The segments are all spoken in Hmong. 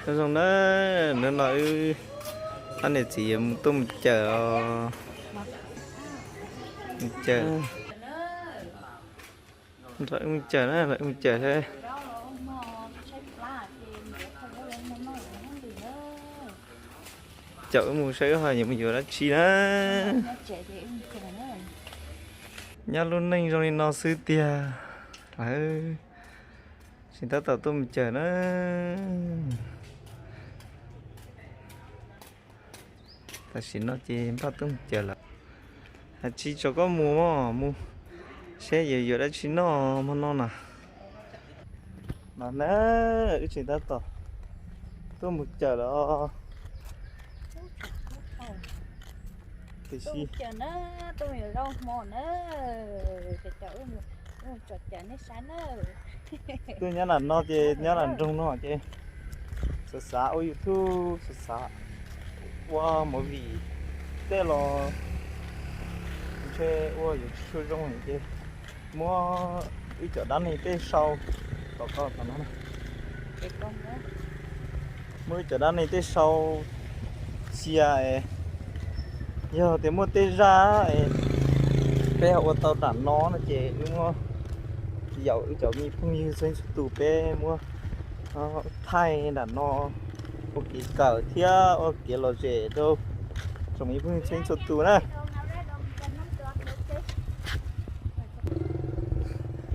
Nyob zoo na, hnub no wb ob niam txiv yuav mus tuaj mus cawm os. Mus cawm, nrog wb mus cawm na, nrog wb mus cawm seb, cawm wb mus saib wb ho yuav mus yuav dab tsi na. Nyob lub neej zoo li no xwb tiag, lawv tseem tab tom tuaj mus cawm na. Tam sim no ces npaj tuaj mus cawm lawm. Hais tsis tso koj mus mog, mus seb yuav yuav dab tsi noj hmo no na. No na, wb tseem tab tom tuaj mus cawm lawm os. Tiam sis tuaj nyob nram no ces nyob nram nroog no ces xav xav ua YouTube, xav xav ua movie tej los ntshe ua yuav tsis tshua zoo ces muab wb cov dab neeg tej sau, tom ko tom no, muab wb cov dab neeg tej sau cia es yog tias muaj tej zaj es peb ho ua tau nram no no ces wb muab yaum wb cov me phooj ywg txhua txhua tus peb muab thaij nram no ua kev kawm thiab ua kev lom zem rau tsoom me phooj ywg txhua txhua tus na.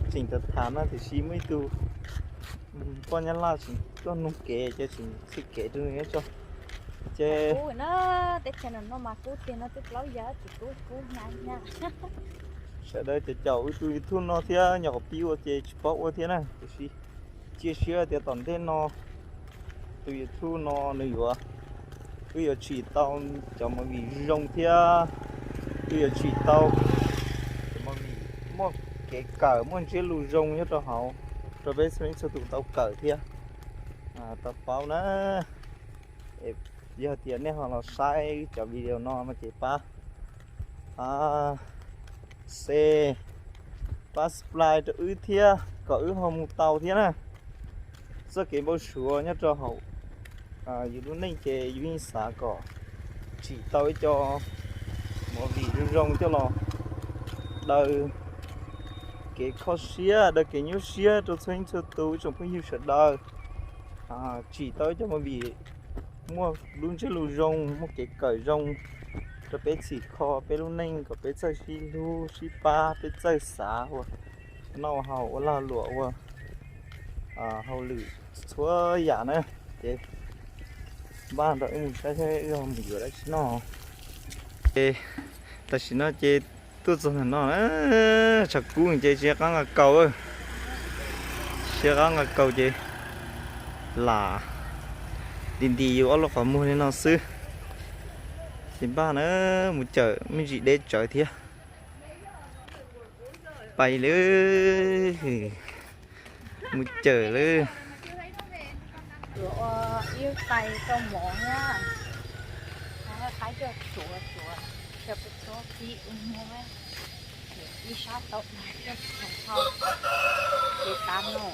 Tseem tham tham no tiam sis muaj ib tug poj Nyab Laj tseem tuaj nug kev ces tseem txhij kev rau nws tso. Ces teb chaws no mas kub tiag no twb plaub yav tsis kub kub hnyav hnyav. Sawv daws caum caum wb tus YouTube no thiab, nyuam qhuav pib ua ces tsis paub ua thiab na, tiam sis cia siab tias tom ntej no tus YouTube no nws yuav, wb yuav tsim tau cov movie zoo thiab wb yuav tsim tau cov movie muaj kev kawm muaj ntsiab lus zoo nyob rau hauv rau peb txhua leej txhua tus tau kawm thiab tau paub na. Yog tias nej ho los saib wb cov video no no ces pab share, pab subscribe rau wb thiab kom wb ho mus tau thiab na. Txoj kev npau suav nyob rau hauv yus lub neej ces yus yeej xav kom tsim tau ib co movie zoo zoo coj los daws kev kho siab, daws kev nyuaj siab rau txhua leej txhua tus ib tsoom phooj ywg sawv daws. Tsim tau ib co movie muaj lub ntsiab lus zoo, muaj kev kawm zoo rau peb txhim kho peb lub neej kom peb txawj sib hlub sib pab, peb txawj xav ua noj ua haus, ua lag luam, ua hauj lwm txhua yam na. Ces npaj nrog wb mus saib saib wb ho mus yuav dab tsi noj. Ces tam sim no ces tuaj txog ntawm no na, tshav kub ces tsis nco qab nqa kaus, tsis nco qab nqa kaus ces lam nti nti yus ob lub qhov muag li no xwb. Ces npaj na, mus cawm me ntsis deb tsawv thiab. Pais lawm, mus cawm lawm. Ib tais rau mov na, qaib coj tsuav tsuav, coj peb txhob kib ua muag, ib sab tau dais coj txhob tau, ces tav no.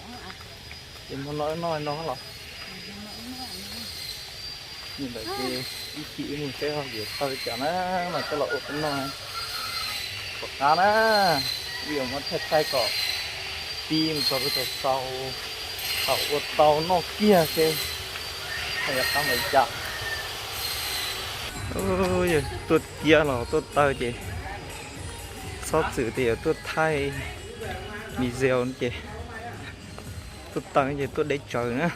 Ces hmo no wb noj no los? Nws ntawd ces ib chim wb mus seb ho yuav tau li cas na, mas coj los ua peb noj. Tom qab na, wb yuav muab thaij thaij kom pib mus txog rau thaum xaus, thaum ua tau noj kiag seb ho yuav qab npaum li cas. Yog tuaj kiab los tuaj taw ces txhob txwm tias yuav tuaj thaij video no ces tuaj taw ces tuaj deb tsawv na,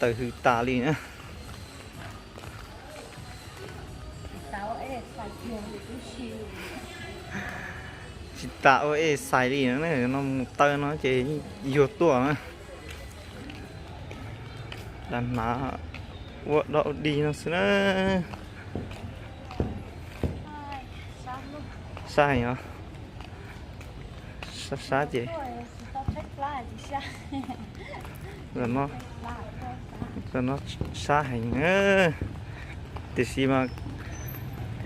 taw hws tas li na. Tsis tas ua ej xais li no, mus taw no ces yuag tuaj na. Dav hnav ua dog ua dig no xwb na. Sab heev os. Sab sab ces, no sab heev. Tiam sis mas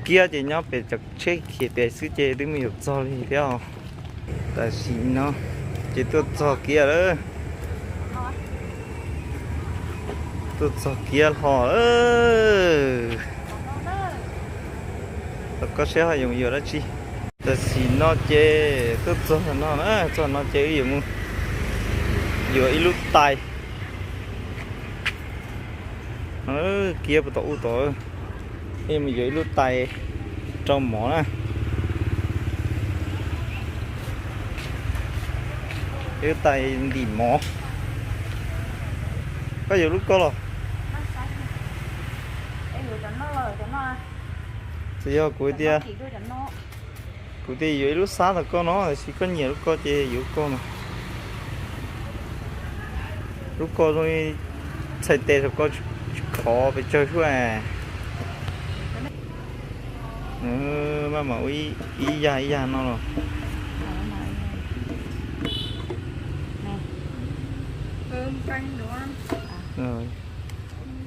kiab ces nyob pem cov tsheb khiav pem xwb ces twb me nyuam txog li thiab os. Tam sim no ces tuaj txog kiab lawm. Tuaj txog kiab hlo. Los koj saib ho yuav yuav dab tsi. Tam sim no ces tuaj txog no na, txog no ces wb yuav mus yuav ib lub tais. Kiab puag tom ub tod, wb yuav mus yuav ib lub tais rau mov na. Ib lub tais ntim mov. Koj yuav lub koj los? Txawm yog kuv tias, kuv tias yuav ib lub xab tom koj no, tiam sis koj nyiam lub koj ces yuav lub koj no. Lub koj zoo li txhais tes saum koj tsis khov pes tsawg xwb. Maj mam ua ib yam ib yam no los.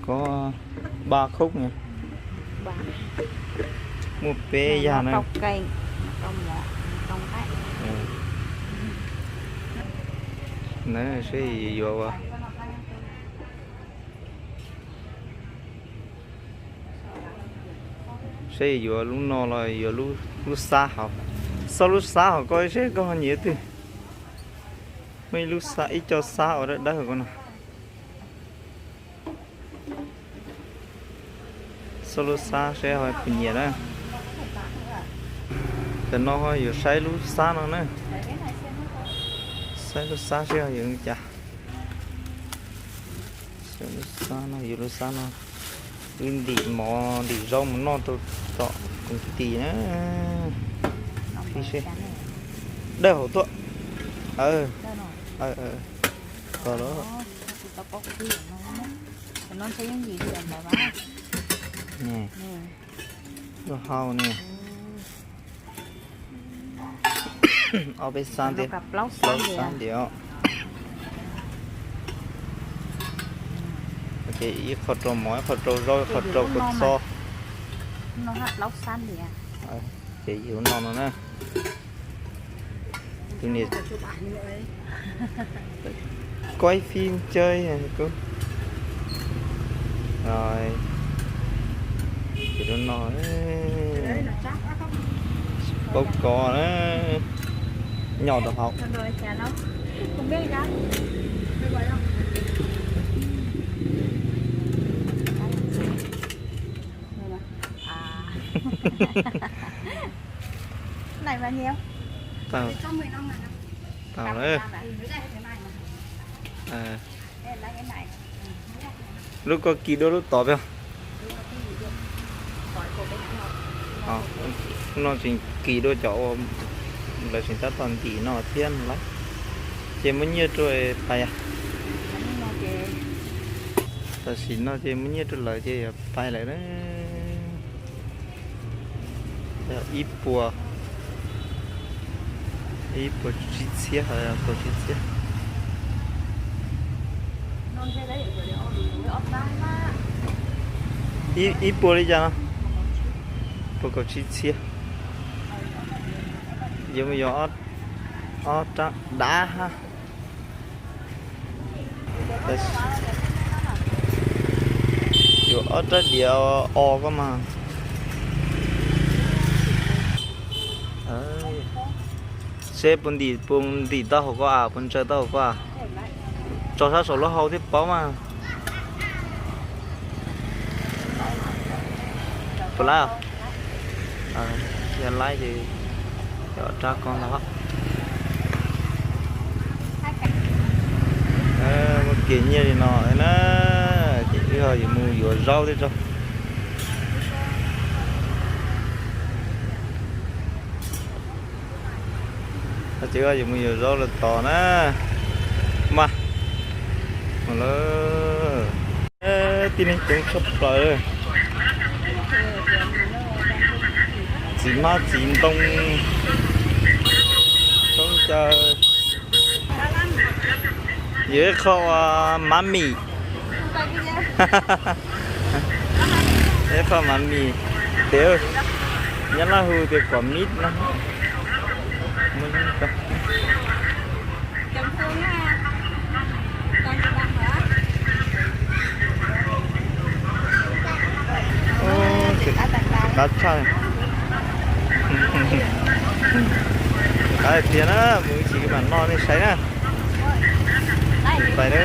Có ba khúc nha. Muaj peb yam na. Saib yuav, saib yuav lub no los yuav lub xab hauv. Xauj lub xab hauv koj saib koj ho nyiam twg. Muaj ib lub xab, ib co xab uas dawb dawb hauv koj no. Xauj lub xab saib ho puas nyiam na. Tam no ho yuav saib lub xab no na. Saib lub xab saib ho yuav li cas. Saib lub xab no, yuav lub xab no. Wb ntim mov ntim zaub mus noj rau tom koom tis na. Dawb hauv tuaj. Tog lawm. Lub hau ne. Ob peb xab ntiag, plaub xab ntiag. Ces ib qho rau mov, ib qho rau zaub, ib qho rau kua txob. Ces yus no no na. Tus niam quay phim chơi. Rồi. Ces lub no, paub kov na, nyob rau hauv. Tau, tau lawm. Lub koj kis dua lub tod peb. No tseem kis dua cov uas lawv tseem tab tom ntim no thiab no lawm. Ces muab nyiaj rau pais. Tam sim no ces muab nyiaj rau lawv ces yuav pais lawm na. Ib puas, ib puas tsib txhiab, puas tsib txhiab. Ib puas li cas no? Puas kaum tsib txhiab. Yuav mus yuav ob rab dav hab. Yuav ob rab diav os koj mas. Seb puas ntim, puas ntim tau hauv koj a, puas ntsaws tau hauv koj a. Tso sab saum lub hau thiaj paub mas. Puas laib? Yog laib ces rab koj ntag. Muab kiag nyiaj li no na, ces wb ho yuav mus yuav zaub thiab tso. Ces wb ho yuav mus yuav zaub lawm tod na. Mas, mus lawm. Tib neeg coob tshaj plaws. Txiv hmab txiv ntoo, toob caw. Yuav ib qho mab mim. Ib qho mab mim tiag, Nyab Laj hu tias kuam mib no. Muaj ib co. Qab tshaj. Qab tiag na, mus ib chim mam noj nej saib na. Pais na,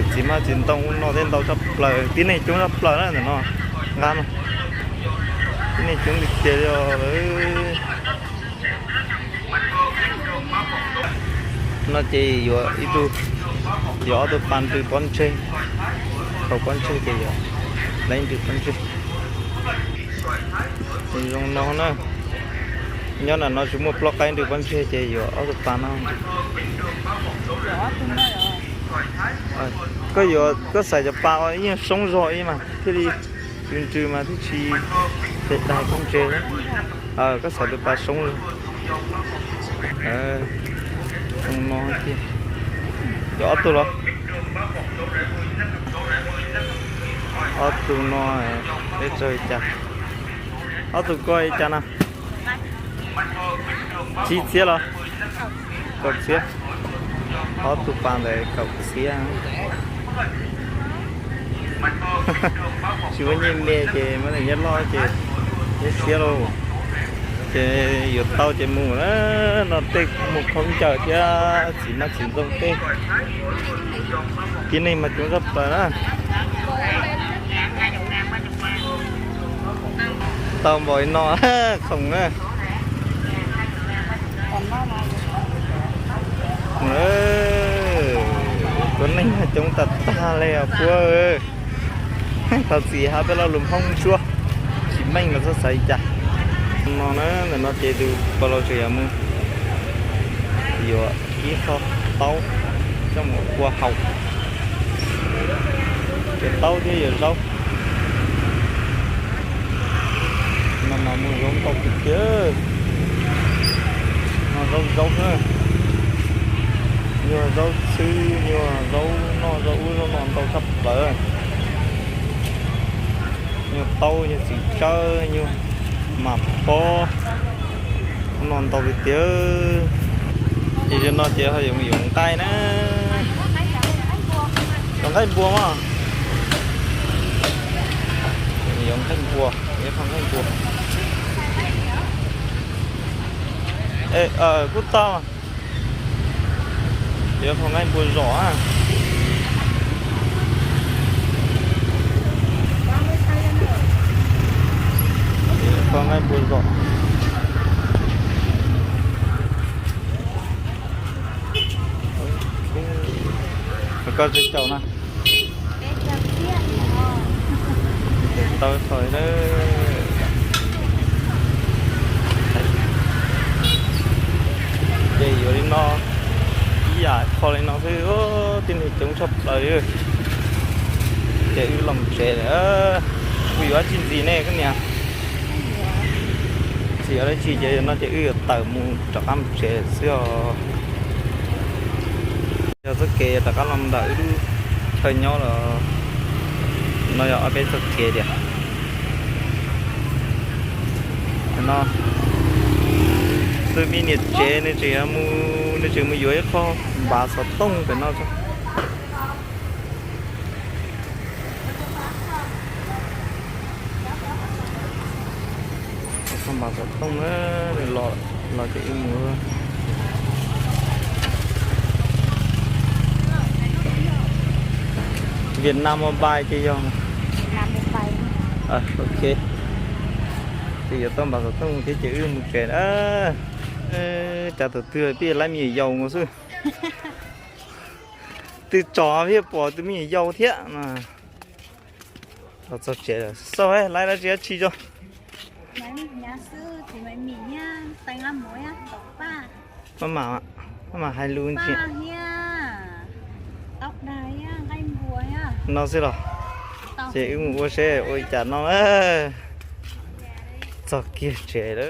txiv hmab txiv ntoo ub no tej ntau tshaj plaws, tib neeg coob tshaj plaws na ntawm no. Nqa no, tib neeg coob li tiag li os. No ces yuav ib tug, yuav ob tug pas nrws pob ntseg, tau pob ntseg ces yuav leej nrws pob ntseg. Zoo no na, nyob ntawm no tsis muaj plaub qaib nrws pob ntseg ces yuav ob tug pas no. Koj yuav, koj xaiv cov pas uas yeej soob zog ib mas thiaj li nrws nrws mas thiaj tsis pem daig pob ntseg. Koj xaiv tus pas soob li. Zoo no tiag. Yuav ob tug los? Ob tug no, peb txog li cas? Ob tug ko li cas no? Tsib txhiab los? Kaum txhiab. Ob tug pas ntawd kaum txhiab. Tsis muaj nyiaj me ces muab nyiaj loj ces nyiaj siab lauj. Ces yuav tau ces mus na, no tej mus khaub ncaws thiab txiv hmab txiv ntoo tej. Tib neeg mas coob tshaj plaws na. Tau npaum li no khoom na. Tus neeg mas coob tas tag li os puab. Thov txim hab peb lo lus Hmoob ntsuab, tsis meej los txhob xav li cas. No na, ntawm no ces tus pog laus tseem yuav mus, yuav ib qho taub coj mus ua haus, yuav taub thiab yuav zaub. No mas muaj zaub ntau tiag tiag. No zaub zaub na, nyuag zaub txhwb, nyuag zaub noj zaub ub zaub no ntau tshaj plaws. Nyuag taub, nyuag txiv tsawb, nyuag mam pob, no ntau tiag tiag. Ces zaum no ces ho yuav mus yuav nqaij na. Yuav nqaij npua mas. Yuav nqaij npua, yuav qho nqaij npua. Kuj tau. Yuav qho nqaij npua zom na. Qho nqaij npua zom. Koj tsis caum na. Tau txog na. Ces yuav li no, ib yam qho li no xwb, tib neeg coob tshaj plaws. Ces wb los tsev lawm. Kuv yuav dab tsi ntxiv ne koj niam? Tsis yuav dab tsi ces no ces wb yuav tawm mus rov qab mus tsev xwb os. Yog txoj kev rov qab los ntawm wb lub chaw nyob los no yog ob peb txoj kev tiag. No, tus me niam tsev nws tseem mus, nws tseem mus yuav ib qho npav xov tooj pem no. Qho npav xov tooj na, nws los, los ces wb mus. Vietnam Mobile ces yog. Ok. Ces yuav tau npav xov tooj thiab ces wb mus tsev na. Cas tus twg pib laib me nyuam yaus mus xwb. Twb tso thiab pom tus me nyuam yaus thiab. Los txog tsev lawm, xauj laib dab tsi dab tsi tso. Maj mam, maj mam hais lus ntsis no xwb los. Ces wb mus ua seb ua li cas no. Txog kiag tsev lawm.